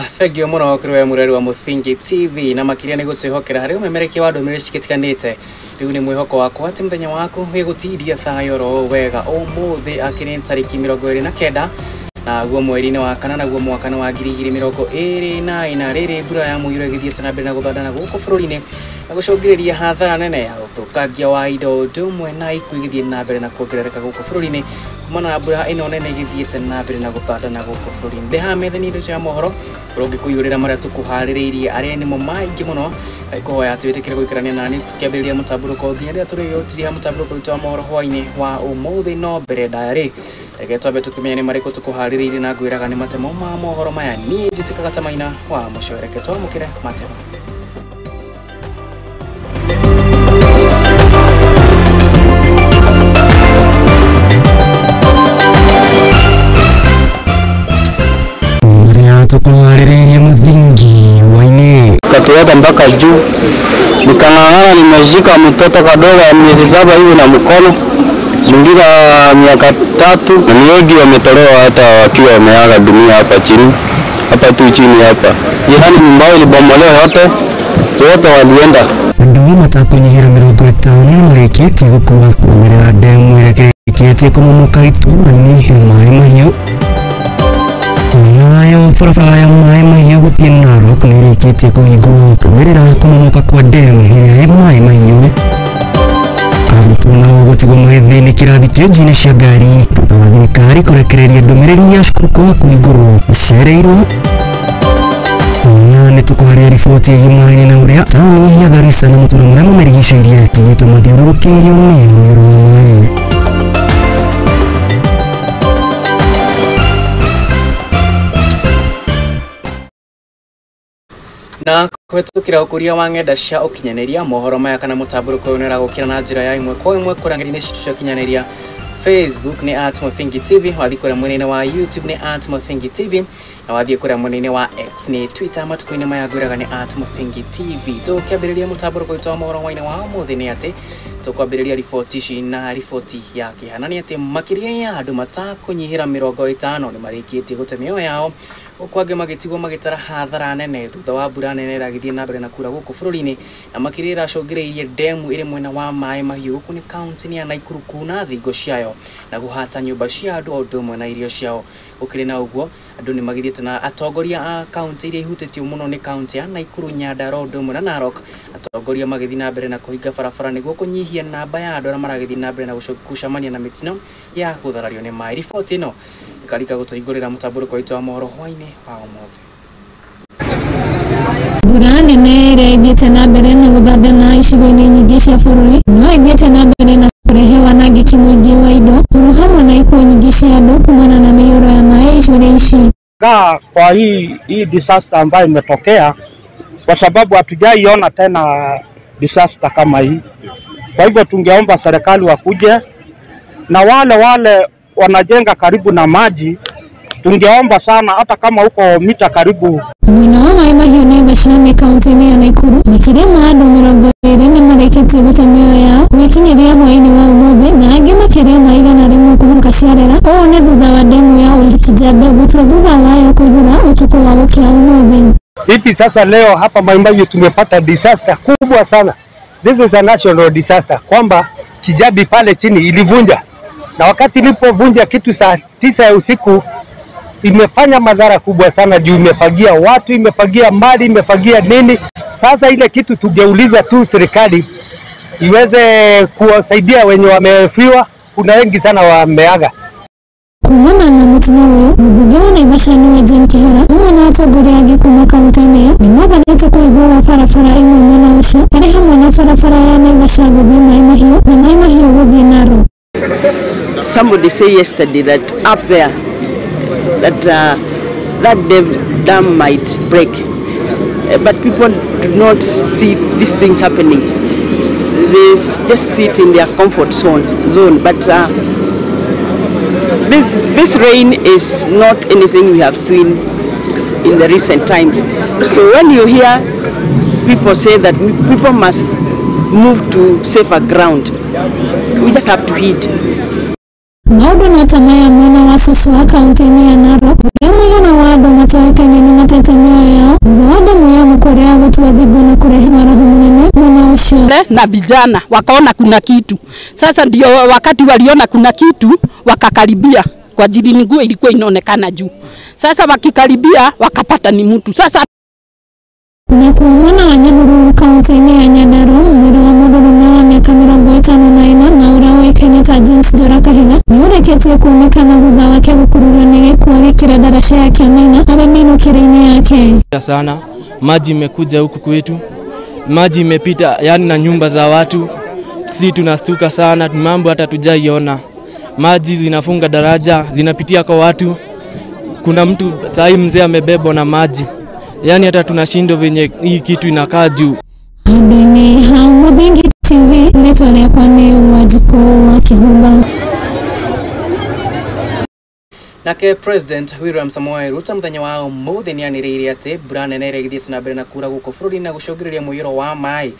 Thengio muno kuri we mureri wa Muthingi TV na makiria ni gutwihokera hari umemerekia wa ndumiriri cigitiganite. Riu ni mwihoko wakwa ati muthenya waku wigutiria thayo ro wega. Umuthi akiri tariki 29 naguo mweri-inĩ wa kana naguo mwaka wa 2024. Rĩrĩ mbura ya mũiyũro ĩgĩthiĩte na mbere na gũthandana gũkũ bũrũri-inĩ na gũcũngĩrĩria hathara nene ya ũthũkangia wa indo ũndũ ũmwe na ikuũ igĩthiĩ na mbere na kuongerereka gũkũ bũrũri-inĩ kumana na mbura ĩno nene ĩgĩthiĩte na mbere na gũthandana gũkũ bũrũri-inĩ. Ndĩ haha metha-inĩ indo cia mohoro ũrĩa ũngĩkũiyũrĩra marĩa tũkũharĩrĩirie arĩa nĩmo maingĩ mũno. Ngũhoya atĩ wĩtĩkĩre gũikarania nani tũkĩambĩrĩria mũtambũrũko nginya rĩrĩa tũrĩgĩũtiria mũtambũrũko witũ wa mohoro hwaĩ-inĩ wa ũmũthĩ. No mbere ndaya rĩ, reke twambe tũkĩmenya nĩ marĩkũ tũkũharĩrĩirie na ngwĩraga nĩ matemo ma mohoro maya. Niĩ njĩtĩkaga ta Maina wa Mũcere, reke twamũkĩre matemo. Marĩa tũkũharĩrĩirie Muthingi wa-inĩ. Katuweka mpaka juu, nikang'ang'ana, nimeshika mtoto kadogo ya miezi 7 hivi na mkono mwingine miaka 3. Ni wengi wametolewa hata wakiwa wameaga dunia hapa chini, hapa tu chini hapa. Jirani nyumba yao ilibomolewa yote, wote walienda. Andũ matakũnyihĩra 50 nĩmarĩkĩtie gũkua kũrũmĩrĩra ndemu ĩrĩa ĩrĩkĩtie kũmomoka itũũra-inĩ rĩa Maĩ Mahiũ. Nayo barabara ya Maĩ Mahiũ gũthiĩ Narok nĩĩrĩkĩtie kũhingwo kũrũmĩrĩra kũmomoka kwa ndemu ĩrĩa ĩ Maĩ Mahiũ. Arutwo nao gũtigwo magĩthĩnĩkĩra thitĩnji-inĩ cia ngari thutha wa thirikari kũrekereria ndũmĩrĩri ya cukuru kwaga kũhingũrwo ĩcereirwo. Na nĩtũkũharĩria riboti ĩgiĩ maĩ na ũrĩa taũni ya Garissa na matũũra marĩa mamĩrigicĩirie tigĩtwo mathiũrũrũkĩirio nĩ mũiyũro wa maĩ. Na kũhetũkĩra ũkũria wa ng'enda cia ũkinyanĩria mohoro maya kana mũtambũrũko ũyũ nĩũragũkĩra na njĩra ya ĩmwe kwa ĩmwe kũrĩa ng'enda-inĩ citũ cia ũkinyanĩria. Facebook nĩ @MuthingiTV, wathiĩ kũrĩa mwena-inĩ wa YouTube nĩ @MuthingiTV, na wathiĩ kũrĩa mwena-inĩ wa X nĩ Twitter matukũ-inĩ maya ngwĩraga nĩ @MuthingiTV. Tũkĩambĩrĩria mũtambũrũko witũ wa mohoro hwaĩ-inĩ wa ũmũthĩ nĩ atĩ tũkwambĩrĩria riboti ici na riboti ya kĩeha, na nĩ atĩ makĩria ya andũ matakũnyihĩra 50 nĩ marĩkĩtie gũte mĩoyo yao gũkũ angĩ magĩtigwo magĩtara hathara nene thutha wa mbura nene ĩragĩthiĩ na mbere na kura gũkũ bũrũri-inĩ, na makĩria ĩracũngĩrĩirie ndemu ĩrĩ mwena wa Maĩ Mahiũ gũkũ nĩ kaunti-inĩ ya Nakuru kuna thingo ciayo na gũhata nyũmba cia andũ o ũndũ ũmwe na irio ciao. Gũkĩrĩ na ũguo andũ nĩ magĩthiĩte na atongoria a kaunti iria ihutĩtio mũno nĩ kaunti ya Nakuru, Nyandarua ũndũ ũmwe na Narok, atongoria magĩthiĩ na mbere na kũhinga barabara nĩguo kũnyihia namba ya andũ arĩa maragĩthiĩ na mbere na gũcemania na mĩtino ya gũtharario nĩ maĩ. Riboti ĩno ĩkarika gũtũhingũrĩra mũtambũrũko witũ wa mohoro hwaĩ-inĩ wa ũmũthĩ. Mbura nene ĩrĩa ĩthiĩte na mbere na gũthandana icigo-inĩ nyingĩ cia bũrũri no ĩthiĩte na mbere na kũrehe wanangĩki mũingĩ wa indo oro hamwe na ikuũ nyingĩ cia andũ kumana na mĩiyũro ya maĩ icigo-inĩ ici. Kwa hii disaster ambayo imetokea, kwa sababu hatujaiona tena disaster kama hii. Kwa hivyo tungeomba serikali wakuje, na wale wanajenga karibu na maji tungeomba sana, hata kama huko mita karibu. Mwena wa Maĩ Mahiũ Naivasha nĩ kaunti-inĩ ya Nakuru makĩria ma andũ 20 nĩmarĩkĩtie gũte mĩoyo yao gũgĩkinyĩria hwaĩ-inĩ wa ũmũthĩ na angĩ makĩria ma 100 kũhurũka ciarera. Ũũ nĩ thutha wa ndemu ya Old Kijabe gũtua thutha wayo kũihũra ũtukũ wa gũkĩa ũmũthĩ. Hivi sasa leo hapa Mai Mahiu tumepata disaster kubwa sana. This is a national disaster, kwamba Kijabe pale chini ilivunja, na wakati ilipovunja kitu saa 9 ya usiku imefanya madhara kubwa sana juu imefagia watu, imefagia mali, imefagia nini. Sasa ile kitu tungeuliza tu serikali iweze kuwasaidia wenye wamefiwa, kuna wengi sana wameaga. Kumana na mũtino ũyũ, mũmbunge wa Naivasha nĩwe Jane Kihara hamwe na atongoria angĩ kuma kaunti-inĩ ĩyo nĩmathanĩte kũhingwo gwa barabara ĩmwe mwena ũcio arĩ hamwe na barabara ya Naivasha gũthiĩ Maĩ Mahiũ na Maĩ Mahiũ gũthiĩ Narok. Somebody say yesterday that up there that that dam might break, but people do not see these things happening. They just sit in their comfort zone. But this rain is not anything we have seen in the recent times. So when you hear people say that people must move to safer ground, we just have to heed. Maũndũ no ta maya mwena wa Suswa kaunti-inĩ ya Narok kũrĩa mũigana wa andũ matoĩkaine nĩ matete mĩoyo ũcio. Na vijana wakaona kuna kitu. Sasa ndio wakati waliona kuna kitu wakakaribia, kwa ajili nguo ilikuwa inaonekana juu. Sasa wakikaribia wakapata ni mtu. Sasa Nakuo mwena wa Nyahururu kaunti-inĩ ya Nyandarua, mwĩrĩ wa mũndũrũme wa mĩaka 54 na ũrĩa ũĩkaine ta James Njora Kahiga nĩ ũrĩkĩtie kuonekana thutha wake gũkururio nĩ gĩkuo gĩkĩra ndaraca ya Kĩamaina harĩ mĩinũkĩre-inĩ yake. Sana maji imekuja huku kwetu, maji imepita yani na nyumba za watu, si tunastuka sana, mambo hata tujaiona. Maji zinafunga daraja, zinapitia kwa watu. Kuna mtu sahi mzee amebebwa na maji. Yani hata tunashindwa venye hii kitu inakaa juu. Handũ-inĩ ha Mũthingi TV, rĩtwa rĩakwa nĩ Wanjikũ wa Kĩhumba. Nake President William Samoei Ruto muthenya wa ũmũthĩ nĩanĩrĩire atĩ mbura nene ĩrĩa ĩgĩthiĩte na mbere na kura gũkũ bũrũri-inĩ na gũcũngĩrĩria mũiyũro wa maĩ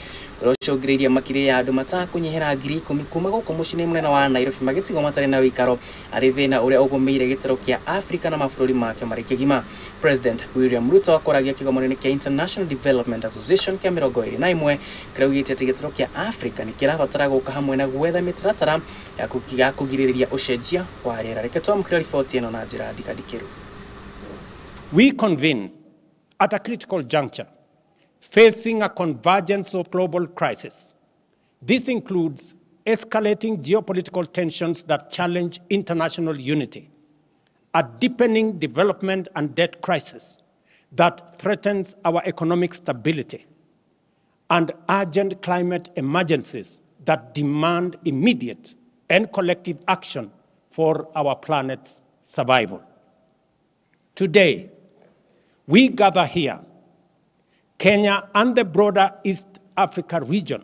ũrĩa ũcũngĩrĩirie makiri ya andũ matakũnyihĩra 10,000 kuma gũkũ mũciĩ-inĩ mũnene wa Nairobi magĩtigwo matarĩ na ũikaro arĩ thĩna ũrĩa ũgũmĩire gĩtarũ kĩa Afrika na mabũrũri makĩo marĩ kĩgima. President William Ruto akoragia kĩgomano-inĩ kĩa International Development Association kĩa 21 kĩrĩa augĩte atĩ gĩtarũ kĩa Afrika nĩ kĩrabatara gũka hamwe na gwetha mĩtaratara ya kũgirĩrĩria ũcenjia wa rĩera. Reke twamũkĩre riboti ĩno na njĩra ndikandikĩru. We convene at a critical juncture, facing a convergence of global crisis. This includes escalating geopolitical tensions that challenge international unity, a deepening development and debt crisis that threatens our economic stability, and urgent climate emergencies that demand immediate and collective action for our planet's survival. Today, we gather here, Kenya and the broader East Africa region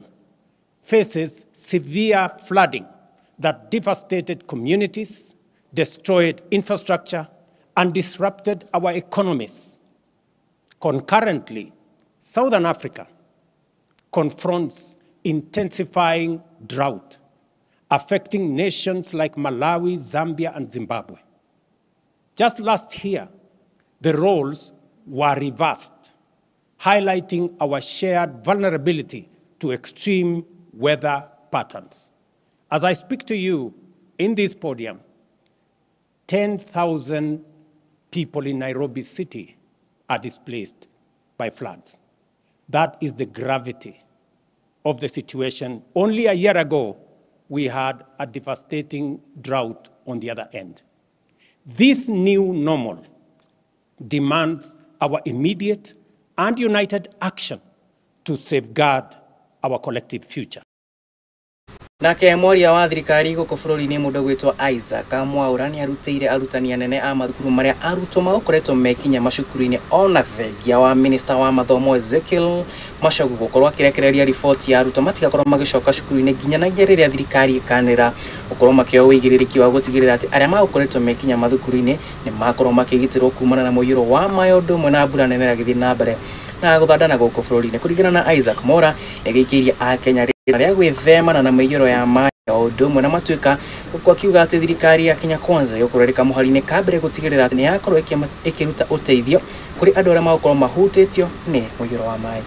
faces severe flooding that devastated communities, destroyed infrastructure, and disrupted our economies. Concurrently, Southern Africa confronts intensifying drought, affecting nations like Malawi, Zambia, and Zimbabwe. Just last year, the roles were reversed, highlighting our shared vulnerability to extreme weather patterns. As I speak to you in this podium, 10,000 people in Nairobi City are displaced by floods. That is the gravity of the situation. Only a year ago, we had a devastating drought on the other end. This new normal demands our immediate and united action to safeguard our collective future. Nake mwaria wa thirikari gũkũ bũrũri-inĩ mũndũ gwĩtwo Isaac Mwaura nĩ arutĩire arutani anene a mathukuru marĩa arutwo magokoretwo mekinya macukuru-inĩ ona thengia wa minista wa mathomo Ezekiel Machogu gũkorwo akĩrekereria riboti ya arutwo matigakorwo magĩcoka cukuru-inĩ nginyanagia rĩrĩa thirikari ĩkanĩra gũkorwo makĩoya ũigĩrĩrĩki wa gũtigĩrĩra atĩ arĩa magokoretwo mekinya mathukuru-inĩ nĩ makorwo makĩgitĩrwo kumana na mũiyũro wa maĩ ũndũ ũmwe na mbura nene ĩrĩa ĩgĩthiĩ na mbere na gũthandana gũkũ bũrũri-inĩ. Kũringana na Isaac Mwaura, nĩagĩikĩirie akenya rĩa gwĩthemana na mĩiyũro ya maĩ o ũndũ ũmwe na matuĩka gũkũ akiuga atĩ thirikari ya Kenya Kwanza ĩgũkorwo ĩrĩ kamũhari-inĩ ka mbere gũtigĩrĩra atĩ nĩ yakorwo ĩkĩruta ũteithio kũrĩ andũ arĩa magũkorwo mahutĩtio nĩ mũiyũro wa maĩ.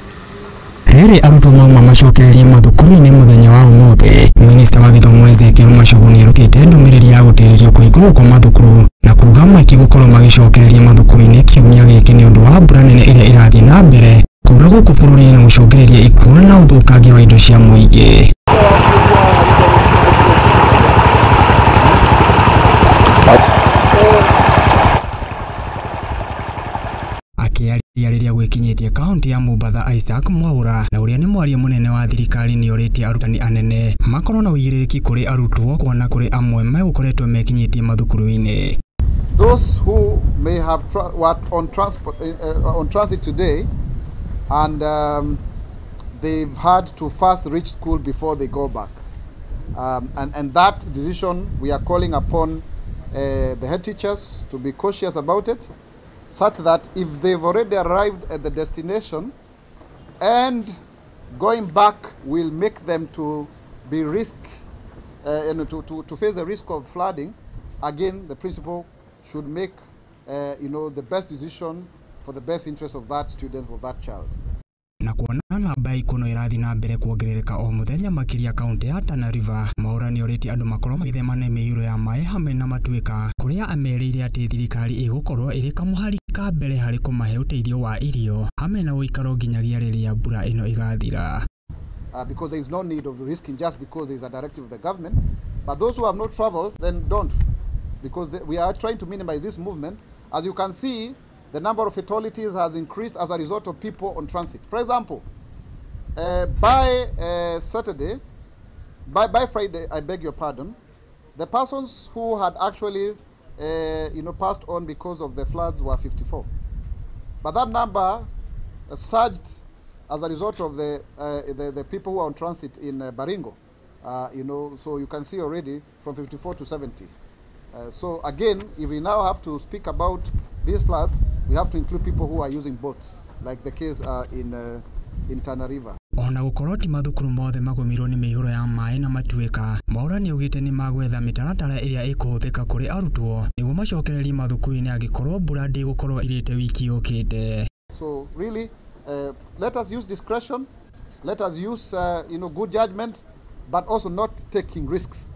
Rĩrĩ arutwo mauma macokererie mathukuru-inĩ mũthenya wa ũmũthĩ, minista wa gĩthomo Ezekiel Machogu nĩarutĩte ndũmĩrĩri ya gũtĩrĩrio kũhingũrwo kwa mathukuru na kuga matigũkorwo magĩcokereria mathukuru-inĩ kiumia gĩkĩ nĩ ũndũ wa mbura nene ĩrĩa ĩrathiĩ na mbere kura gũkũ bũrũri-inĩ na gũcũngĩrĩria ikuũ na ũthũkangia wa indo cia mũingĩ. Akĩaria rĩrĩa gwĩkinyĩtie kaunti ya Mombatha, Isaac Mwaura na ũrĩa nĩ mwaria mũnene wa thirikari nĩorĩtie arutani anene makorwo na ũigĩrĩrĩki kũrĩ arutwo kuona kũrĩ amwe megũkoretwo mekinyĩtie mathukuru-inĩ. Those who may have were on transport on transit today and they've had to first reach school before they go back, and that decision we are calling upon the head teachers to be cautious about it, such that if they've already arrived at the destination and going back will make them to be risk and to face the risk of flooding, again the principal should make the best decision for the best interest of that student, of that child. Na kuona namba ya ikuũ no ĩrathiĩ na mbere kuongerereka o mũthenya makĩria kaunti ya Tana River, Mwaura nĩorĩtie andũ makorwo magĩthema na mĩiyũro ya maĩ hamwe na matuĩka, kũrĩa amerĩire atĩ thirikari ĩgũkorwo ĩrĩ kamũhari ka mbere harĩ kũmahe ũteithio wa irio hamwe na ũikaro nginyagia rĩrĩa mbura ĩno ĩgathira. Because there is no need of risking just because there is a directive of the government. But those who have not traveled, then don't, because we are trying to minimize this movement. As you can see, the number of fatalities has increased as a result of people on transit. For example, by Saturday, by Friday, I beg your pardon, the persons who had actually passed on because of the floods were 54. But that number surged as a result of the people who are on transit in Baringo. So you can see already from 54 to 70. So again, if we now have to speak about these floods, we have to include people who are using boats, like the case in Tana River. Ona gũkorwo ti mathukuru mothe magũmĩirwo nĩ mĩihũro ya maĩ na matuĩka, Mwaura nĩaugĩte nĩ magwetha mĩtaratara ĩrĩa ĩkũhũthĩka kũrĩ arutwo nĩguo macokererie mathukuru-inĩ angĩkorwo mbura ndĩgũkorwo irĩte wiki yũkĩte. So really, let us use discretion, let us use good judgment, but also not taking risks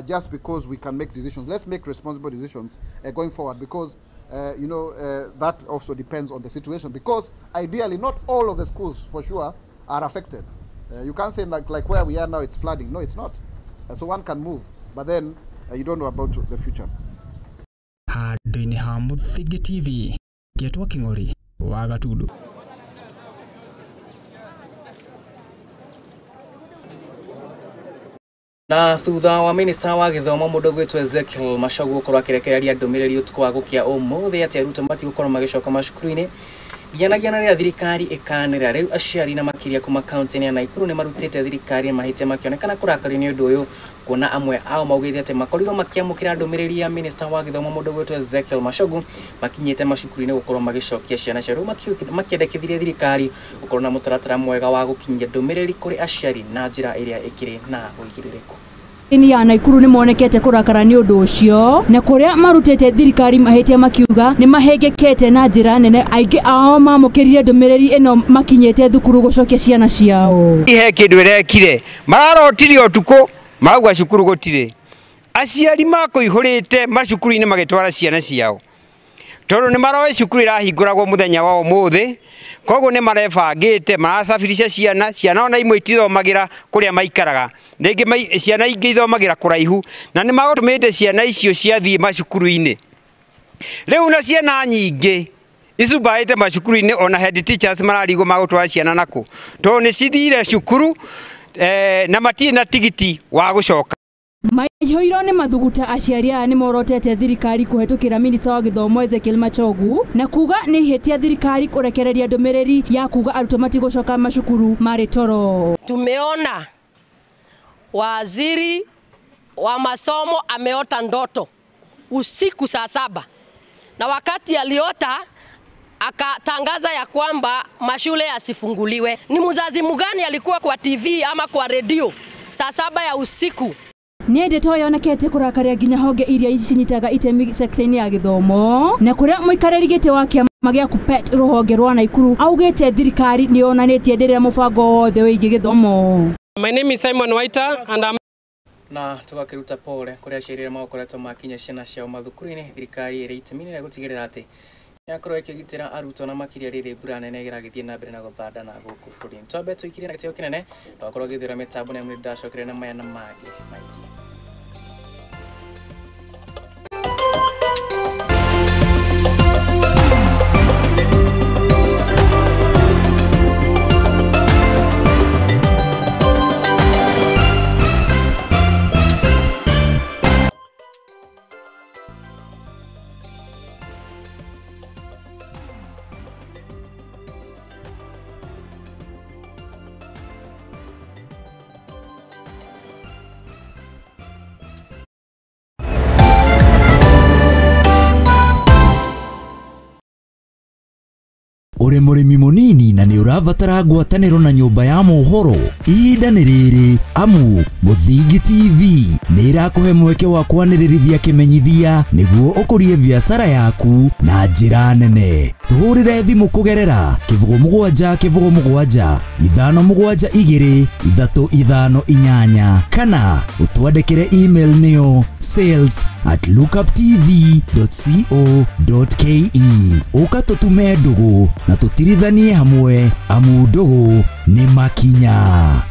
just because we can make decisions. Let's make responsible decisions going forward, because that also depends on the situation, because ideally not all of the schools for sure are affected. You can't say like where we are now it's flooding. No, it's not. So one can move, but then you don't know about the future. Handũ-inĩ ha Mũthingi TV, Gĩetwo Kĩng'ori wa Gatundu. Na thutha wa minista wa gĩthomo mũndũ gwĩtwo Ezekiel Machogu gũkorwo akĩrekereria ndũmĩrĩri ũtukũ wa gũkĩa ũmũthĩ atĩ arutwo matigũkorwo magĩcoka macukuru-inĩ nginyanagia na rĩrĩa thirikari ĩkanĩrĩra. Rĩu aciari na makĩria kuma kaunti-inĩ ya Nakuru nĩ marutĩte thirikari mahĩtia makĩonekana kũrakario nĩ ũndũ ũyũ, kuona amwe ao maugĩte atĩ makorirwo makĩamũkĩra ndũmĩrĩri ya minista wa gĩthomo mũndũ gwĩtwo Ezekiel Machogu makinyĩte macukuru-inĩ gũkorwo magĩcokia ciana ciao. Rĩu makĩendekithirie thirikari gũkorwo na mũtaratara mwega wa gũkinyia ndũmĩrĩri kũrĩ aciari na njĩra ĩrĩa ĩkĩrĩ na ũigĩrĩrĩku. Ini ya Nakuru nĩ monekete kũrakara nĩ ũndũ ũcio na kũrĩa marutĩte thirikari mahĩtia makiuga nĩ mahengekete na njĩra nene. Aingĩ ao mamũkĩrire ndũmĩrĩri ĩno makinyĩte thukuru gũcokia ciana ciao. Ihe kĩndũ ĩrekire mararotire ũtukũ marauga cukuru gũtirĩ, aciari makũihũrĩte macukuru-inĩ magĩtwara ciana ciao tondũ nĩ maroĩ cukuru ĩrahingũragwo mũthenya wa ũmũthĩ, koguo nĩ marebangĩte maracabirisha ciana ona imwe itithomagĩra kũrĩa maikaraga, rĩngĩ ciana ingĩ ithomagĩra kũraihu, na nĩ magũtũmĩte ciana icio ciathiĩ macukuru-inĩ. Rĩu na ciana nyingĩ icumbaĩte macukuru-inĩ, ona head teachers mararigwo magũtwara ciana nakũ tondũ nĩ cithire cukuru na matirĩ na tigiti wa gũcoka. Maihũirwo nĩ mathuguta aciari aya nĩ morotete thirikari kũhetũkĩra minista wa gĩthomo Ezekiel Machogu na kuga nĩ ihĩtia thirikari kũrekereria ndũmĩrĩri ya kuga arutwo matigũcoka macukuru marĩ toro. Tumeona waziri wa masomo ameota ndoto usiku saa 7, na wakati aliota akatangaza ya kwamba mashule yasifunguliwe. Ni mzazi mgani alikuwa kwa TV ama kwa redio saa 7 ya usiku? Nĩ ndeto yonekete kũrakaria nginya honge iria cinyitaga itemi sekta-inĩ ya gĩthomo na kũrĩa mũikarĩri gĩtĩ wa kĩama gĩa KUPPET rũhonge rwa Nakuru augĩte thirikari nĩ yonanĩtie ndĩrĩ na mũbango wothe wĩgiĩ gĩthomo. My name is Simon Waiter and I'm na tũgakĩruta pole kũrĩ aciari arĩa magokoretwo makinya ciana ciao mathukuru-inĩ. Thirikari ĩrĩ itemi rĩa gũtigĩrĩra atĩ yakorwo ĩkĩgitĩra arutwo na makĩria rĩrĩ mbura nene ĩragĩthiĩ na mbere na gũthanda na gũkũ bũrũri-inĩ. Twambe tũikirie na gĩtĩo kĩnene twakorwo gĩthĩra mĩtambo na ndacokere na maya na mangĩ maingĩ. Uri mũrĩmi mũnini na nĩ ũrabatara ngwatanĩro na nyũmba ya mohoro, ihinda nĩ rĩrĩ amu Mũthingi TV nĩ ĩrakũhe mweke wa kwanĩrĩrithia kĩmenyithia nĩguo ũkũrie biacara yaku na njĩra nene. Tũhũrĩre thimũ kũgerera 07 07 5 7 2 3 5 8 kana ũtwandĩkĩre email nĩyo sales@lookuptv.co.ke. Ũka tũtume ndũgũ na tũtirithanie hamwe, amu ndũgũ nĩ makinya.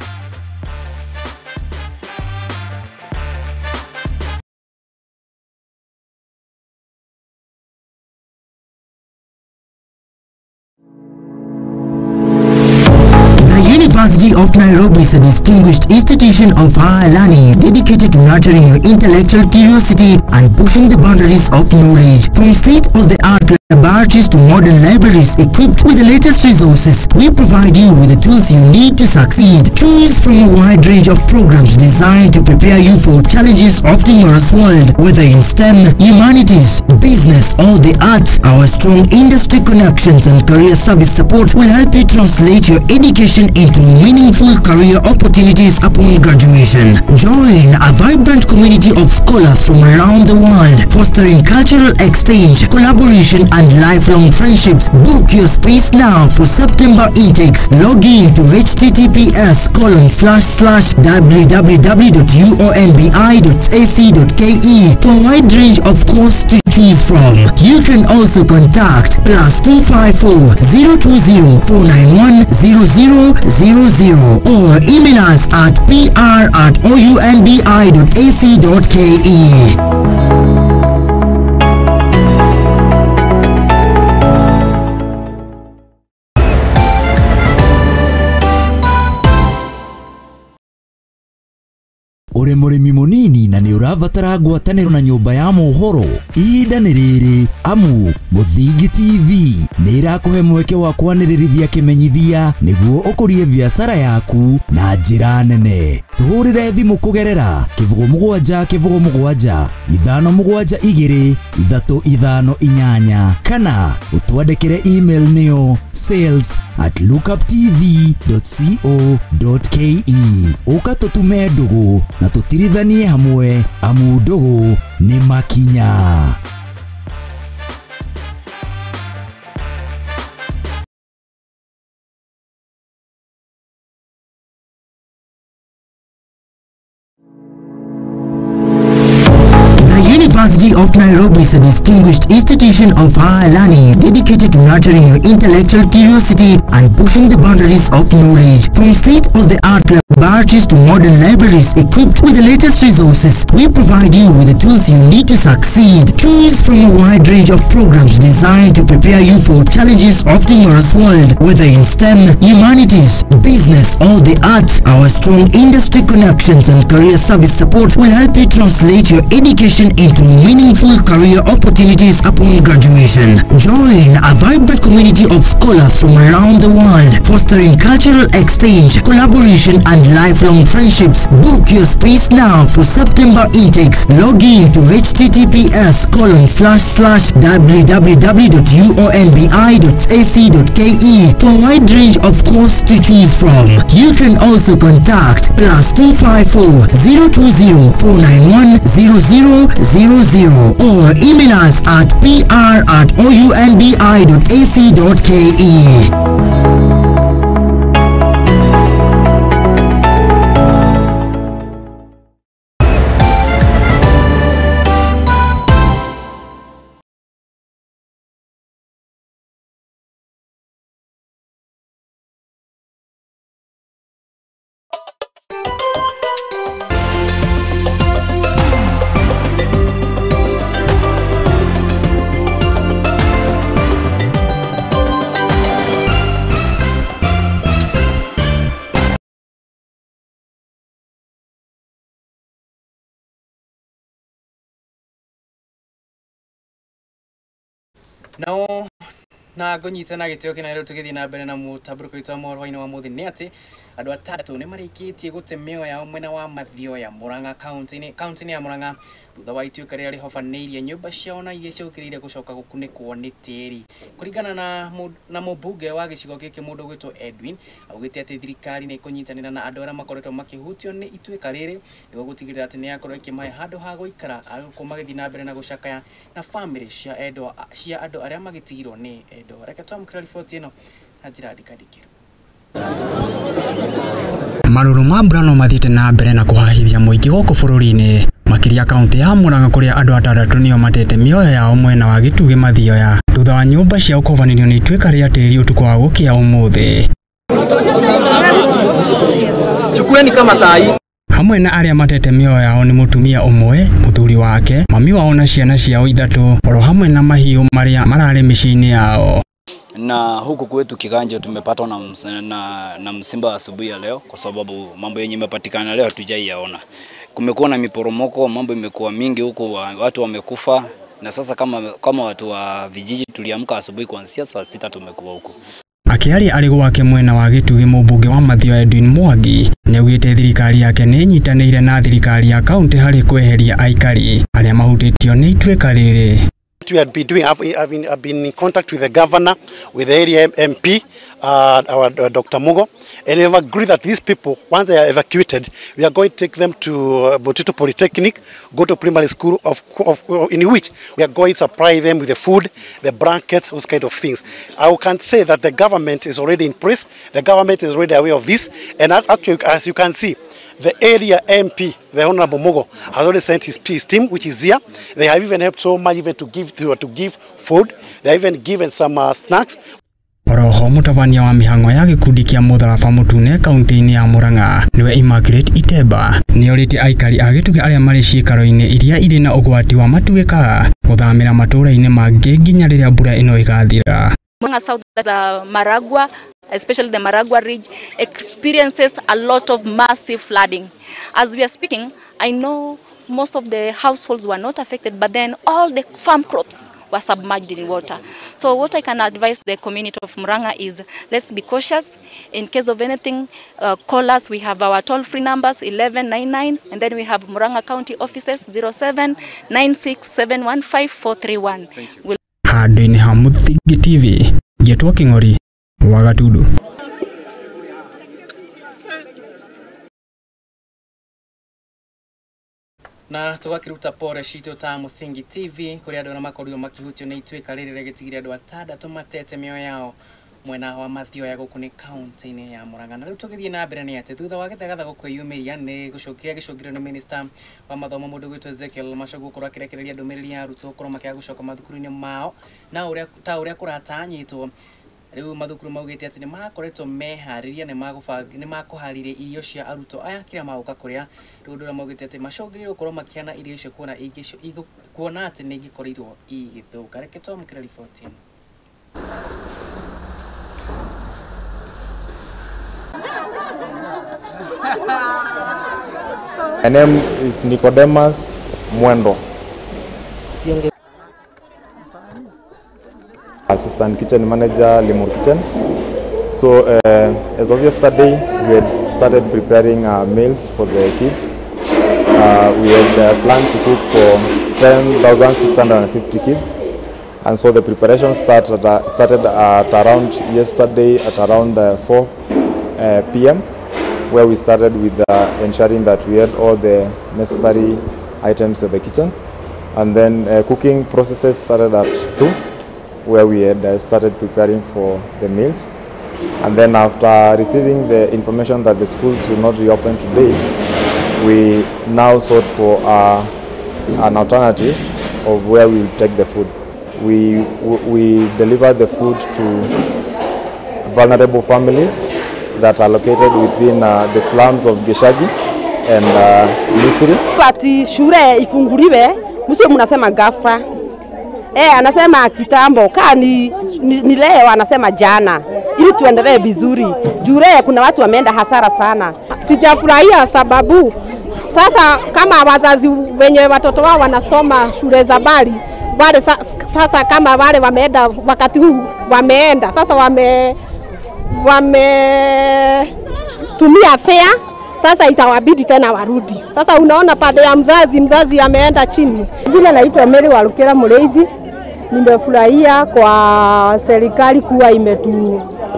University of Nairobi is a distinguished institution of higher learning dedicated to nurturing your intellectual curiosity and pushing the boundaries of knowledge. From state-of-the-art laboratories to modern libraries equipped with the latest resources, we provide you with the tools you need to succeed. Choose from a wide range of programs designed to prepare you for challenges of tomorrow's world, whether in STEM, humanities, business, or the arts. Our strong industry connections and career service support will help you translate your education into meaningful career opportunities upon graduation. Join a vibrant community of scholars from around the world, fostering cultural exchange, collaboration, and lifelong friendships. Book your space now for September intakes. Log in to https://www.uonbi.ac.ke for a wide range of courses to choose from. You can also contact +254 020 491 0000 or email us at pr@ounbi.ac.ke. Ũrĩ mũrĩmi mũnini na nĩ ũrabatara ngwatanĩro na nyũmba ya mohoro, ihinda nĩ rĩrĩ, amu Mũthingi TV nĩ ĩrakũhe mweke wa kwanĩrĩrithia kĩmenyithia nĩguo ũkũrie biacara yaku na njĩra nene. Tũhũrĩre thimũ kũgerera 07 07 5 7 2 3 5 8 kana ũtwandĩkĩre email nĩyo sales@lookuptv.co.ke. Ũka tũtume ndũgũ na tũtirithanie hamwe, amu ndũgũ nĩ makinya. University of Nairobi is a distinguished institution of higher learning dedicated to nurturing your intellectual curiosity and pushing the boundaries of knowledge. From state-of-the-art laboratories to modern libraries equipped with the latest resources, we provide you with the tools you need to succeed. Choose from a wide range of programs designed to prepare you for challenges of tomorrow's world, whether in STEM, humanities, business, or the arts. Our strong industry connections and career service support will help you translate your education into meaningful career opportunities upon graduation. Join a vibrant community of scholars from around the world, fostering cultural exchange, collaboration, and lifelong friendships. Book your space now for September intakes. Log in to https://www.uonbi.ac.ke for a wide range of courses to choose from. You can also contact +254 020 491 0000 or email us at pr@ounbi.ac.ke. No na ngũnyite na gĩtĩo kĩnene rĩu tũgĩthiĩ na mbere na mũtambũrũko witũ wa mohoro-inĩ wa mũthĩ nĩ atĩ Andũ atandatũ nĩ marĩkĩtie gũte mĩoyo yao mwena wa Mathioya Murang'a kaunti-inĩ ya Murang'a thutha wa ituĩka rĩrĩa rĩhobanĩirie nyũmba ciao na iria ciũkĩrĩire gũcoka gũkunĩkwo nĩ tĩri. Kũringana na mũmbunge wa gĩcigo gĩkĩ mũndũ gwĩtwo Edwin, augĩte atĩ thirikari nĩ ĩkũnyitanĩra na andũ arĩa makoretwo makĩhutio nĩ ituĩka rĩrĩ nĩguo gũtigĩrĩra atĩ nĩ yakorwo ĩkĩmahe handũ ha gũikara gũkũ magĩthiĩ na mbere na gũcakaya na bamĩrĩ cia andũ arĩa magĩtigirwo nĩ endwa. Reke twamũkĩra riboti ĩno na njĩra ndikandikĩru. Marũrũ ma mbura no mathiĩte na mbere na kũhahithia mũingĩ gũkũ bũrũri-inĩ, makĩria kaunti ya Murang'a kũrĩa andũ atandatũ nĩo matete mĩoyo yao mwena wa Gĩtugĩ Mathioya thutha wa nyũmba ciao kũhobanĩrio nĩ ituĩka rĩa tĩri ũtukũ wa gũkĩa ũmũthĩ. Chukueni kama saa hii. Hamwe na arĩa matete mĩoyo yao nĩ mũtumia ũmwe, mũthuri wake, mami wao na ciana ciao ithatũ, oro hamwe na mahiũ marĩa mararĩ mĩciĩ-inĩ yao. Na huku kwetu Kiganjo tumepatwa na msimba asubuhi ya leo, kwa sababu mambo yenye imepatikana leo hatujaiyaona. Kumekuwa na miporomoko, mambo imekuwa mingi huku, watu wamekufa, na sasa kama watu wa vijiji tuliamka asubuhi kuanzia saa 6 tumekuwa huku. Akiaria arĩ gwake mwena wa Gĩtugĩ, mũmbunge wa Mathioya Edwin Mwangi nĩaugĩte thirikari yake nĩ ĩnyitanĩire na thirikari ya kaunti harĩ kweheria aikari arĩa mahutĩtio nĩ ituĩka rĩrĩ. We had been doing, I've been in contact with the governor, with the area MP, our Dr. Mugo, and we have agreed that these people, once they are evacuated, we are going to take them to Botito Polytechnic, go to primary school, in which we are going to supply them with the food, the blankets, those kind of things. I can say that the government is already in place, the government is already aware of this, and actually, as you can see, the area MP, the Honorable Mugo, has already sent his peace team, which is here. They have even helped so much, even to give food. They have even given some snacks. Oroho mũtabania wa mĩhang'o ya gĩkundi kĩa Mũtharaba Mũtune kaunti-inĩ ya Murang'a nĩwe Immaculate Iteba nĩorĩtie aikari a Gĩtugĩ arĩa marĩ ciikaro-inĩ iria irĩ na ũgwati wa matuĩka gũthamĩra matũũra-inĩ mangĩ nginya rĩrĩa mbura ĩno ĩgathira. Murang'a South, Maragua, especially the Maragua Ridge, experiences a lot of massive flooding. As we are speaking, I know most of the households were not affected, but then all the farm crops were submerged in water. So what I can advise the community of Murang'a is, let's be cautious. In case of anything, call us. We have our toll-free numbers, 1199, and then we have Murang'a County offices, 0796715431. Handũ-inĩ ha Mũthingi TV, ngĩtwo Kĩng'ori wa Gatundu. Na tugakiruta pore citũ ta Mũthingi TV kũrĩ andũ arĩa makorirwo makĩhutio nĩ ituĩka rĩrĩ rĩgĩtigire andũ atandatũ matete mĩoyo yao mwena wa Mathioya gũkũ nĩ kaunti-inĩ ya Murang'a. Na rĩu tũgĩthiĩ na mbere nĩ atĩ thutha wa gĩthagathago kwĩyumĩria nĩ gũcokia gĩcũngĩrĩrio nĩ minista wa mathomo mũndũ gwĩtwo Ezekiel Machogu gũkorwo akĩrekereria ndũmĩrĩri ya arutwo gũkorwo makĩaga gũcoka mathukuru-inĩ mao na ũrĩa ta ũrĩa kũratanyĩtwo. Rĩu mathukuru maugĩte atĩ nĩ marakoretwo meharĩria nĩ makũharĩria irio cia arutwo aya kĩrĩa magũka kũrĩa. Rĩu ũndũ ũrĩa maugĩte atĩ macũngĩrĩirio gũkorwo makĩheana irio icio kuona atĩ nĩ ingĩkorirwo igĩthũka. Reke twamũkĩre riboti ĩno. My name is Nicodemus Mwendo, Assistant Kitchen Manager, Limuru Kitchen. So as of yesterday, we had started preparing meals for the kids. We had planned to cook for 10,650 kids. And so the preparation started at around yesterday at around 4 p.m., where we started with ensuring that we had all the necessary items at the kitchen. And then cooking processes started at 2, where we had started preparing for the meals. And then after receiving the information that the schools will not reopen today, we now sought for an alternative of where we will take the food. We deliver the food to vulnerable families that are located within the slums of Gishagi and Misri. Ati shule ifunguliwe, msio mnasema ghafla. Anasema kitambo, kaa ni leo anasema jana. Ili tuendelee vizuri. Juu kuna watu wameenda hasara sana. Sijafurahia sababu sasa kama wazazi wenye watoto wao wanasoma shule za mbali, wale sasa kama wale wameenda wakati huu wameenda sasa wame walitumia fare, sasa itawabidi tena warudi. Sasa unaona pande ya mzazi ameenda chini. Jina naitwa Mary Walukera Mureithi. Nimefurahia kwa serikali kuwa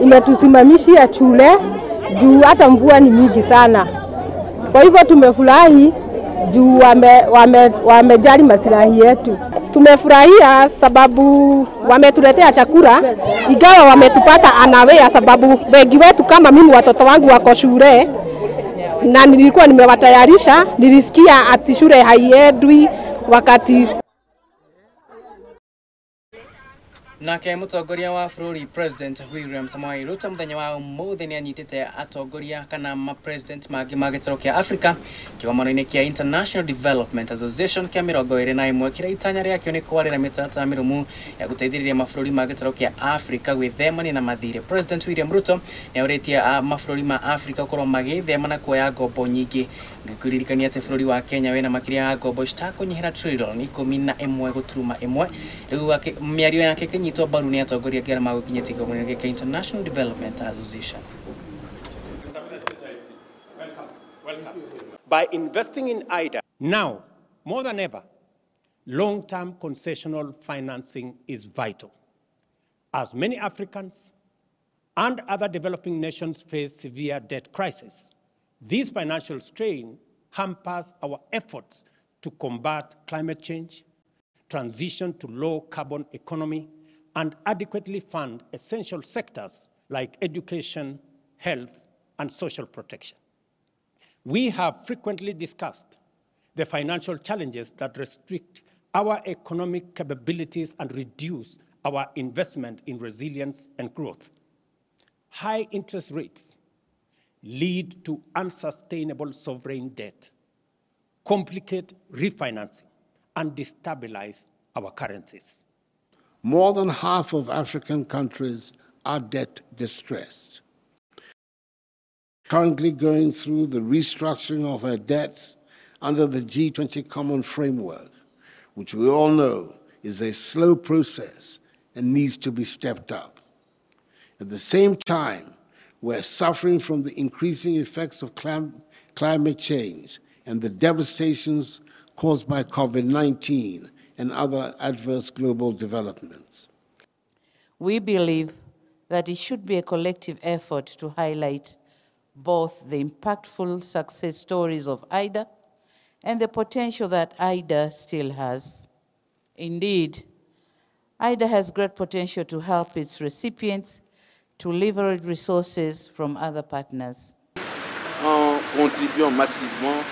imetusimamishia shule juu hata mvua ni mingi sana. Kwa hivyo tumefurahi juu wamejali maslahi yetu. Tumefurahia sababu wametuletea chakula, ingawa wametupata anawea, sababu wengi wetu kama mimi watoto wangu wako shule na nilikuwa nimewatayarisha. Nilisikia ati shule haiendwi wakati. Nake mutongoria wa bũrũri President William Samoei Ruto muthenya wa ũmũthĩ nĩ anyitĩte atongoria kana ma president mangĩ ma gĩtarũ kĩa Africa kĩgomano-inĩ kĩa International Development Association kĩa 21 kĩrĩa itanya rĩakĩo nĩ kwarĩra mĩtaratara mĩrũmu ya gũteithĩrĩria mabũrũri ma gĩtarũ kĩa Africa gwĩthemania na mathirĩ. President William Ruto nĩ aũrĩtie mabũrũri ma Africa gũkorwo magĩthema na kuoya ngombo nyingĩ, ngĩkũririkania atĩ bũrũri wa Kenya wĩna makĩria ya ngombo citakũnyihĩra trillion 11.1. Rĩu mĩario yake ĩkĩnyitwo mbaru nĩ atongoria angĩ arĩa magũkinyĩtie kĩgomano gĩkĩ International Development Association. By investing in IDA, now more than ever, long-term concessional financing is vital, as many Africans and other developing nations face severe debt crisis. This financial strain hampers our efforts to combat climate change, transition to low-carbon economy, and adequately fund essential sectors like education, health, and social protection. We have frequently discussed the financial challenges that restrict our economic capabilities and reduce our investment in resilience and growth. High interest rates lead to unsustainable sovereign debt, complicate refinancing, and destabilize our currencies. More than half of African countries are debt distressed. Currently going through the restructuring of our debts under the G20 Common Framework, which we all know is a slow process and needs to be stepped up. At the same time, we're suffering from the increasing effects of climate change and the devastations caused by COVID-19 and other adverse global developments. We believe that it should be a collective effort to highlight both the impactful success stories of IDA and the potential that IDA still has. Indeed, IDA has great potential to help its recipients to leverage resources from other partners. En contribuant massivement.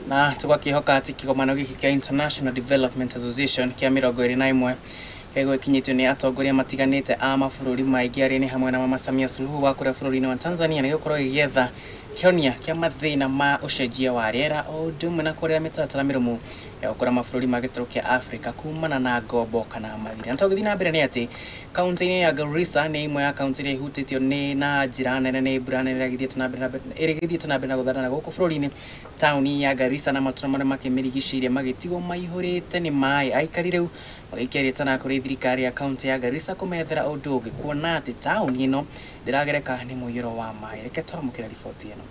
Na tũgakĩhoka atĩ kĩgomano gĩkĩ kĩa International Development Association kĩa 21 gĩgũkinyĩtio nĩ atongoria matiganĩte a mabũrũri maingĩ arĩa nĩ hamwe na Mama Samia Suluhu wa kũrĩa bũrũri-inĩ wa Tanzania, nĩ gũkorwo gĩgĩetha kĩhonia kĩa mathĩna ma ũcenjia wa rĩera o ũndũ ũmwe na kũrĩa mĩtaratara mĩrũmu ya gũkũra mabũrũri ma gĩtarũ kĩa Afrika kumana na ngombo kana mathirĩ. Na tũgĩthiĩ na mbere nĩ atĩ kaunti-inĩ ya Garissa nĩ ĩmwe ya kaunti iria ihutĩtio nĩ na njĩra nene nĩ mbura nene ĩrĩa ĩgĩthiĩte na mbere na gũtharana gũkũ bũrũri-inĩ. Taũni ya Garissa na matũra marĩa makĩmĩrigicĩirie magĩtigwo maihũrĩte nĩ maĩ. Aikari rĩu magĩikia rĩtana kũrĩ thirikari ya kaunti ya Garissa kũmethera ũndũ ũngĩ kuona atĩ taũni ĩno ndĩragereka nĩ mũiyũro wa maĩ. Reke twamũkĩre riboti ĩno.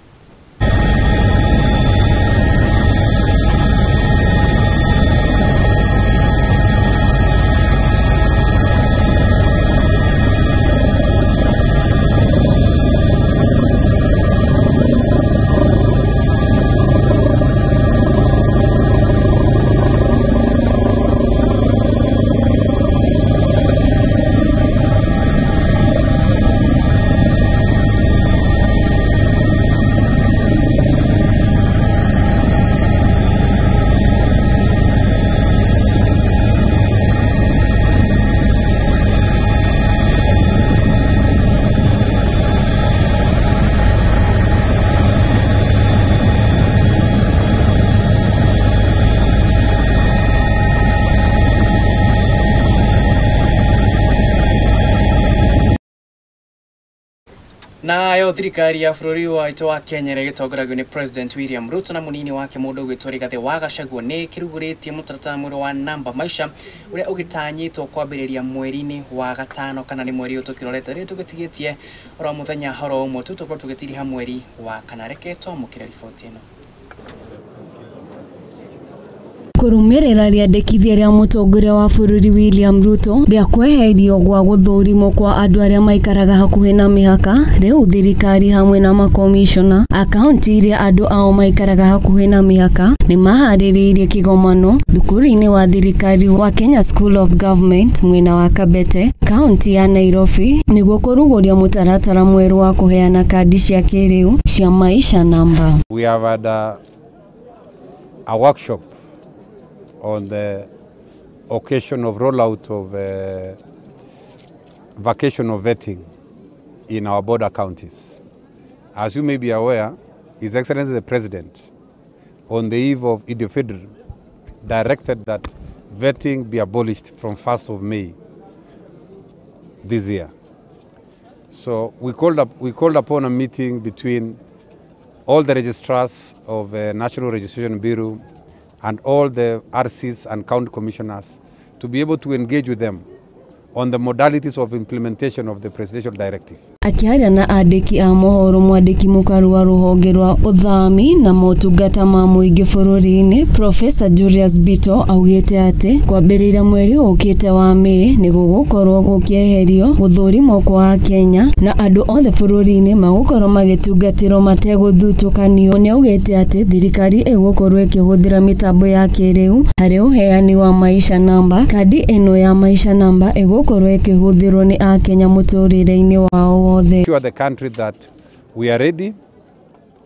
Nayo thirikari ya bũrũri waitũ wa Kenya ĩrĩa ĩgĩtongoragio nĩ President William Ruto na mũnini wake mũndũ ũgwĩtwo Rigathĩ wa Gachagua nĩ kĩrugũrĩtie mũtaratara mwerũ wa namba maisha ũrĩa ũgĩtanyĩtwo kwambĩrĩria mweri-inĩ wa gatano kana nĩ mweri ũyũ tũkĩrorete rĩrĩ tũgĩtigĩtie oro mũthenya horo ũmwe tu tũkorwo tũgĩtiriha mweri wa kana. Reke twamũkĩre riboti ĩno. Kũrũmĩrĩra rĩandĩkithia rĩa mũtongoria wa bũrũri William Ruto rĩa kweherio gwa gũthũrimwo kwa andũ arĩa maikaraga hakuhĩ na mĩhaka, rĩu thirikari hamwe na makomishona a kaunti iria andũ ao maikaraga hakuhĩ na mĩhaka nĩ maharĩrĩirie kĩgomano thukuru-inĩ wa thirikari wa Kenya School of Government mwena wa Kabete, kaunti ya Nairobi, nĩguo kũrugũria mũtaratara mwerũ wa kũheana kandi cia kĩrĩu cia maisha namba. We have had a workshop on the occasion of rollout of vacational vetting in our border counties. As you may be aware, His Excellency the President, on the eve of Eid al-Fitr, directed that vetting be abolished from 1st of May this year. So we called upon a meeting between all the registrars of the National Registration Bureau and all the RCs and county commissioners to be able to engage with them on the modalities of implementation of the presidential directive. Akiaria na andĩki a mohoro, mwandĩki mũkaru wa rũhonge rwa ũthami na motungata ma mũingĩ bũrũri-inĩ Professor Julius Bito augĩte atĩ kwambĩrĩria mweri ũkĩte wa Mĩĩ nĩ gũgũkorwo gũkĩeherio gũthũrimwo kwa Kenya na andũ othe bũrũri-inĩ magũkorwo magĩtungatĩrwo mategũthutũkanio. Nĩ augĩte atĩ thirikari ĩgũkorwo ĩkĩhũthĩra mĩtambo ya kĩrĩu harĩ ũheani wa maisha namba. Kandi ĩno ya maisha namba ĩgũkorwo ĩkĩhũthĩrwo nĩ Akenya mũtũrĩre-inĩ wao. Assure the country that we are ready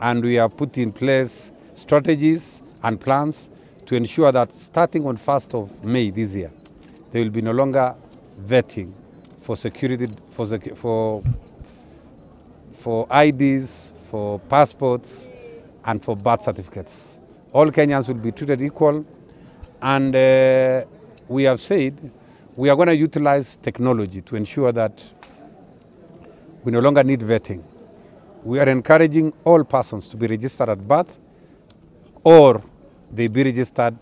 and we have put in place strategies and plans to ensure that starting on 1st of May this year, there will be no longer vetting for security, for IDs, for passports, and for birth certificates. All Kenyans will be treated equal, and we have said we are going to utilize technology to ensure that we no longer need vetting. We are encouraging all persons to be registered at birth or they be registered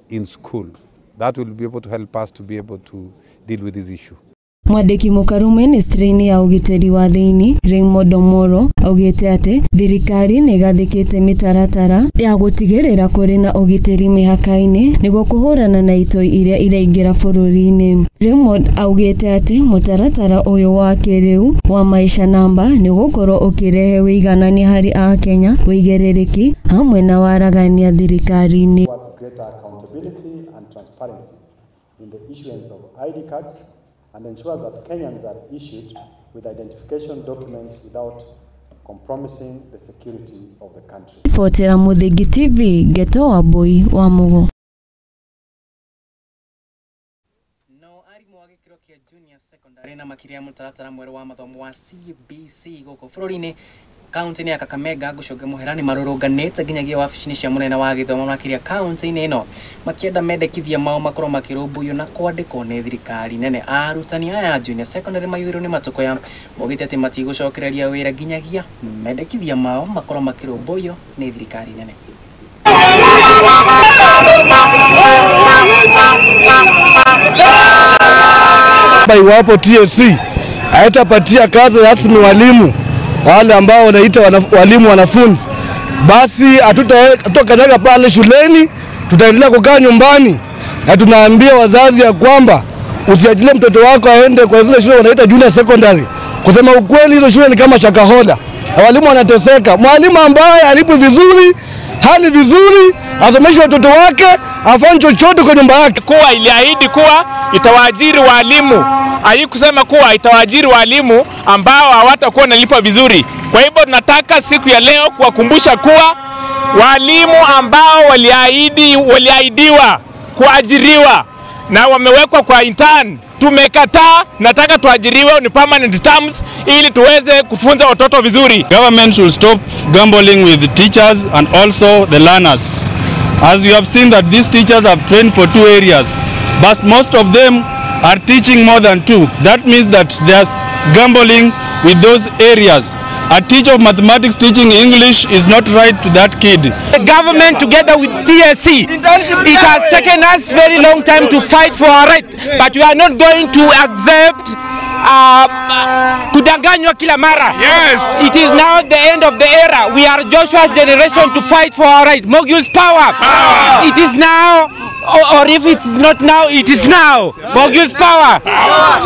in school. That will be able to help us to be able to deal with this issue. Mwandĩki mũkaru ministry-inĩ ya ũgitĩri wa thĩinĩ Raymond Omoro augĩte atĩ thirikari nĩ ĩgathĩkĩte mĩtaratara ya gũtigĩrĩra kũrĩ na ũgitĩri mĩhaka-inĩ nĩguo kũhũrana na itoi iria iraingĩra bũrũri-inĩ. Raymond augĩte atĩ mũtaratara ũyũ wa kĩrĩu wa maisha namba nĩ ũgũkorwo ũkĩrehe wĩiganania harĩ Akenya, wĩigĩrĩrĩki hamwe na waragania thirikari-inĩ. And ensures that Kenyans are issued with identification documents without compromising the security of the country. Fotera Muthingi TV, Geto wa Boy wa Mugo. No arimũ a gĩkĩro kĩa junior secondary na makĩria mũtaratara mwerũ wa mathomo wa CBC gũkũ bũrũri-inĩ kaunti-inĩ ya Kakamega gũcũnga mũhera nĩ marũrũnganĩte nginyagia wabici-inĩ cia mũnene wa gĩthomo makĩria kaunti-inĩ ĩno makĩenda mendekithia mao makorwo makĩrũmbũiyo na kwandĩkwo nĩ thirikari nene. Arutani aya junior secondary maiyũirwo nĩ matũkũya maugĩte atĩ matigũcokereria wĩra nginyagia mendekithia mao makorwo makĩrũmbũiyo nĩ thirikari nene. Iwapo TSC haitapatia kazi rasmi walimu wale ambao wanaita walimu wanafunzi, basi hatutakanyaga pale shuleni, tutaendelea kukaa nyumbani. Na tunaambia wazazi ya kwamba usiachilie mtoto wako aende kwa zile shule wanaita junior secondary. Kusema ukweli, hizo shule ni kama shakahola. Walimu wanateseka. Mwalimu ambaye alipo vizuri, hali vizuri, asomeshe watoto wake, afanye chochote kwa nyumba yake. Kuwa iliahidi kuwa itawaajiri walimu, haikusema kuwa itawaajiri walimu ambao hawatakuwa wanalipwa vizuri. Kwa hivyo tunataka siku ya leo kuwakumbusha kuwa walimu ambao waliahidiwa kuajiriwa na wamewekwa kwa intern, tumekataa. Nataka tuajiriwe ni permanent terms ili tuweze kufunza watoto vizuri. Government should stop gambling with the teachers and also the learners. As you have seen that these teachers have trained for 2 areas, but most of them are teaching more than 2. That means that they are gambling with those areas. A teacher of mathematics teaching English is not right to that kid. The government together with TSC, it has taken us very long time to fight for our right, but we are not going to accept kudanganywa kila mara. Yes. It is now the end of the era. We are Joshua's generation to fight for our right. Mogul's power. Power. It is now, or if it's not now, it is now. Mogul's power.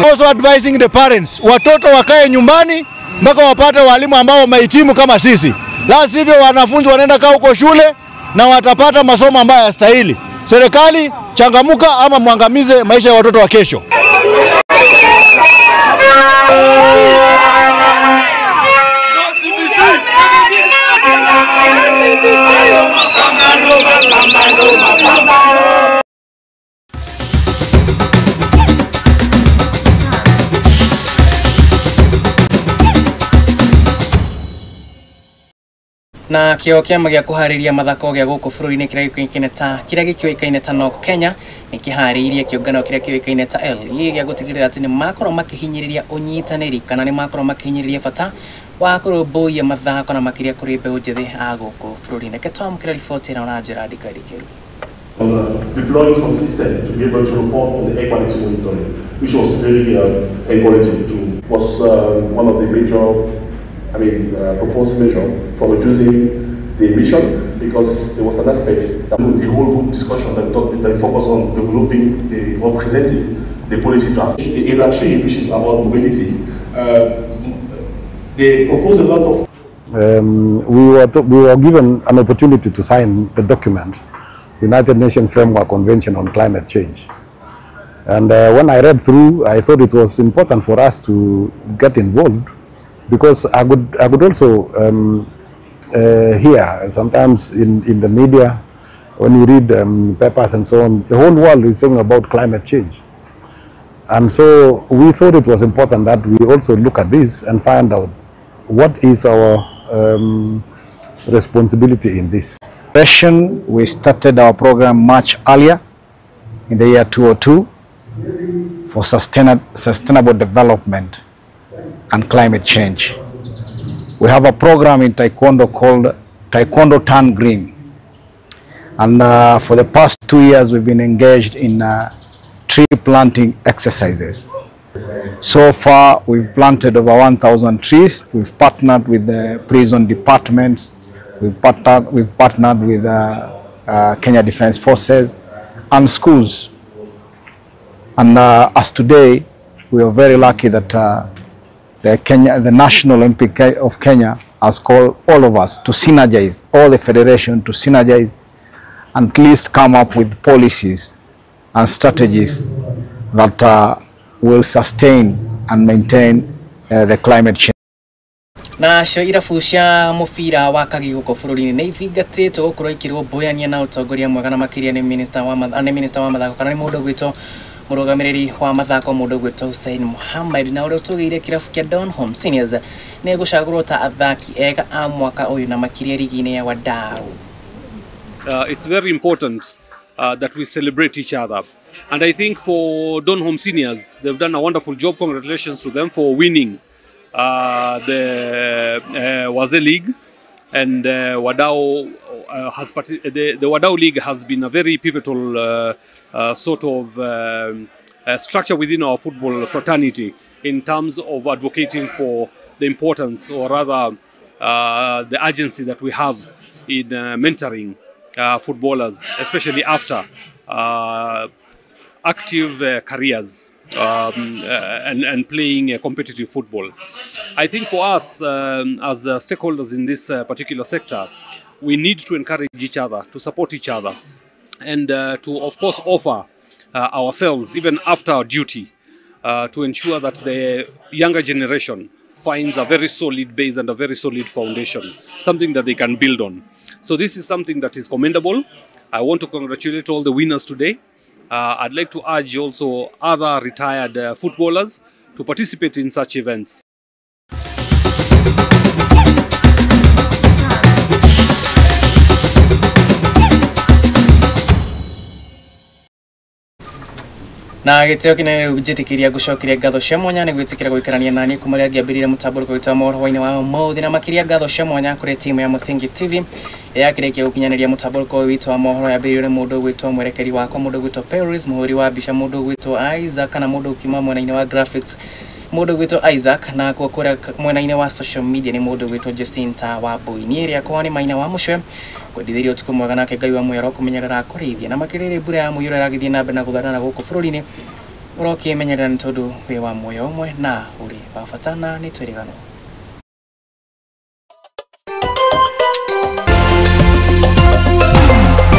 Also advising the parents, watoto wakae nyumbani mpaka wapate walimu ambao wamehitimu kama sisi. La sivyo wanafunzi wanaenda kaa huko shule na watapata masomo ambayo hayastahili. Serikali changamuka ama muangamize maisha ya watoto wa kesho. Na kĩo kĩama gĩa kũharĩria mathako gĩa gũkũ bũrũri-inĩ kĩrĩa gĩũĩkaine ta kĩrĩa gĩkĩũĩkaine ta NOC Kenya nĩ kĩharĩirie kĩũngano kĩrĩa kĩũĩkaine ta LE gĩa gũtigĩrĩra atĩ nĩ makorwo makĩhinyĩrĩria ũnyitanĩri kana nĩ makorwo makĩhinyĩrĩria bata wa kũrũmbũiya mathako na makĩria kũrĩ mbeũ njĩthĩ a gũkũ bũrũri-inĩ. Reke twamũkĩre riboti ĩno na njĩra ndikandikĩru. Deploying some system to be able to report on the air quality monitoring, which was very encouraging to was one of the major proposed measure for reducing the emission, because there was an aspect that a whole group discussion that that focused on developing the or presenting the policy draft. The area 3, which is about mobility, they propose a lot of. We were given an opportunity to sign the document, United Nations Framework Convention on Climate Change. And when I read through, I thought it was important for us to get involved, because I could also hear sometimes in the media, when you read papers and so on, the whole world is talking about climate change. And so we thought it was important that we also look at this and find out what is our responsibility in this. We started our program much earlier, in the year 2002, for sustainable development and climate change. We have a program in Taekwondo called Taekwondo Turn Green. And for the past 2 years, we've been engaged in tree planting exercises. So far, we've planted over 1,000 trees. We've partnered with the prison departments. We've partnered with Kenya Defense Forces and schools. And as today, we are very lucky that the National Olympic of Kenya has called all of us to synergize, all the federation to synergize, and at least come up with policies and strategies that will sustain and maintain the climate change. Nacio irabu cia mũbira wa kagi gũkũ bũrũri-inĩ nĩ ithingatĩtwo gũkorwo ikĩrũmbũyania na ũtongoria mwega na makĩria nĩ minister wa mathako kana nĩ mũndũ ũgwĩtwo mũrũgamĩrĩri wa mathako mũndũ ũgwĩtwo Hussein Mohammed, na ũrĩa ũtũgĩire kĩrabu kĩa Donholm Seniors nĩ gũcagũrwo ta athaki ega a mwaka ũyũ na makĩria rigi-inĩ ya Wadau. It's very important that we celebrate each other. And I think for Donholm Seniors, they've done a wonderful job. Congratulations to them for winning the Wazee League. And Wadau has the Wadau League has been a very pivotal sort of structure within our football fraternity in terms of advocating for the importance, or rather the urgency that we have in mentoring footballers, especially after active careers and playing competitive football. I think for us as stakeholders in this particular sector, we need to encourage each other, to support each other, and to, of course, offer ourselves, even after our duty, to ensure that the younger generation finds a very solid base and a very solid foundation, something that they can build on. So this is something that is commendable. I want to congratulate all the winners today. I'd like to urge also other retired footballers to participate in such events. Na gĩtĩo kĩnene rĩu njĩtĩkĩria ngũcokeria ngatho cia mwanya nĩ gwĩtĩkĩra gũikarania naniĩ kuma rĩrĩa ngĩambĩrĩria mũtambũrũko witũ wa mohoro hwaĩ-inĩ wa ũmũthĩ, na makĩria ngatho cia mwanya kũrĩ timu ya Mũthingi TV yakĩrĩkia gũkinyanĩria mũtambũrũko ũyũ witũ wa mohoro. Yambĩrĩirio nĩ mũndũ ũgwĩtwo mwerekeri wakwa, mũndũ ũgwĩtwo Paris, mũhũri wa mbica mũndũ ũgwĩtwo Isaac, kana mũndũ ũkiuma mwena-inĩ wa graphics mũndũ ũgwĩtwo Isaac, na kuo kũrĩa mwena-inĩ wa social media nĩ mũndũ ũgwĩtwo Jacinta Wambui. Niĩ rĩakwa nĩ Maina wa Mũcwe, kwendithĩria ũtukũ mwega, nake Ngai wa muoyo kũmenyerera kũrĩithia, na makĩria rĩrĩa mbura ya mũiyũro ĩragĩthiĩ na mbere na gũtharana gũkũ bũrũri-inĩ, ũrokĩmenyerera nĩ tondũ wĩ wa muoyo ũmwe na ũrĩ wa bata na nĩ twĩrĩganwo.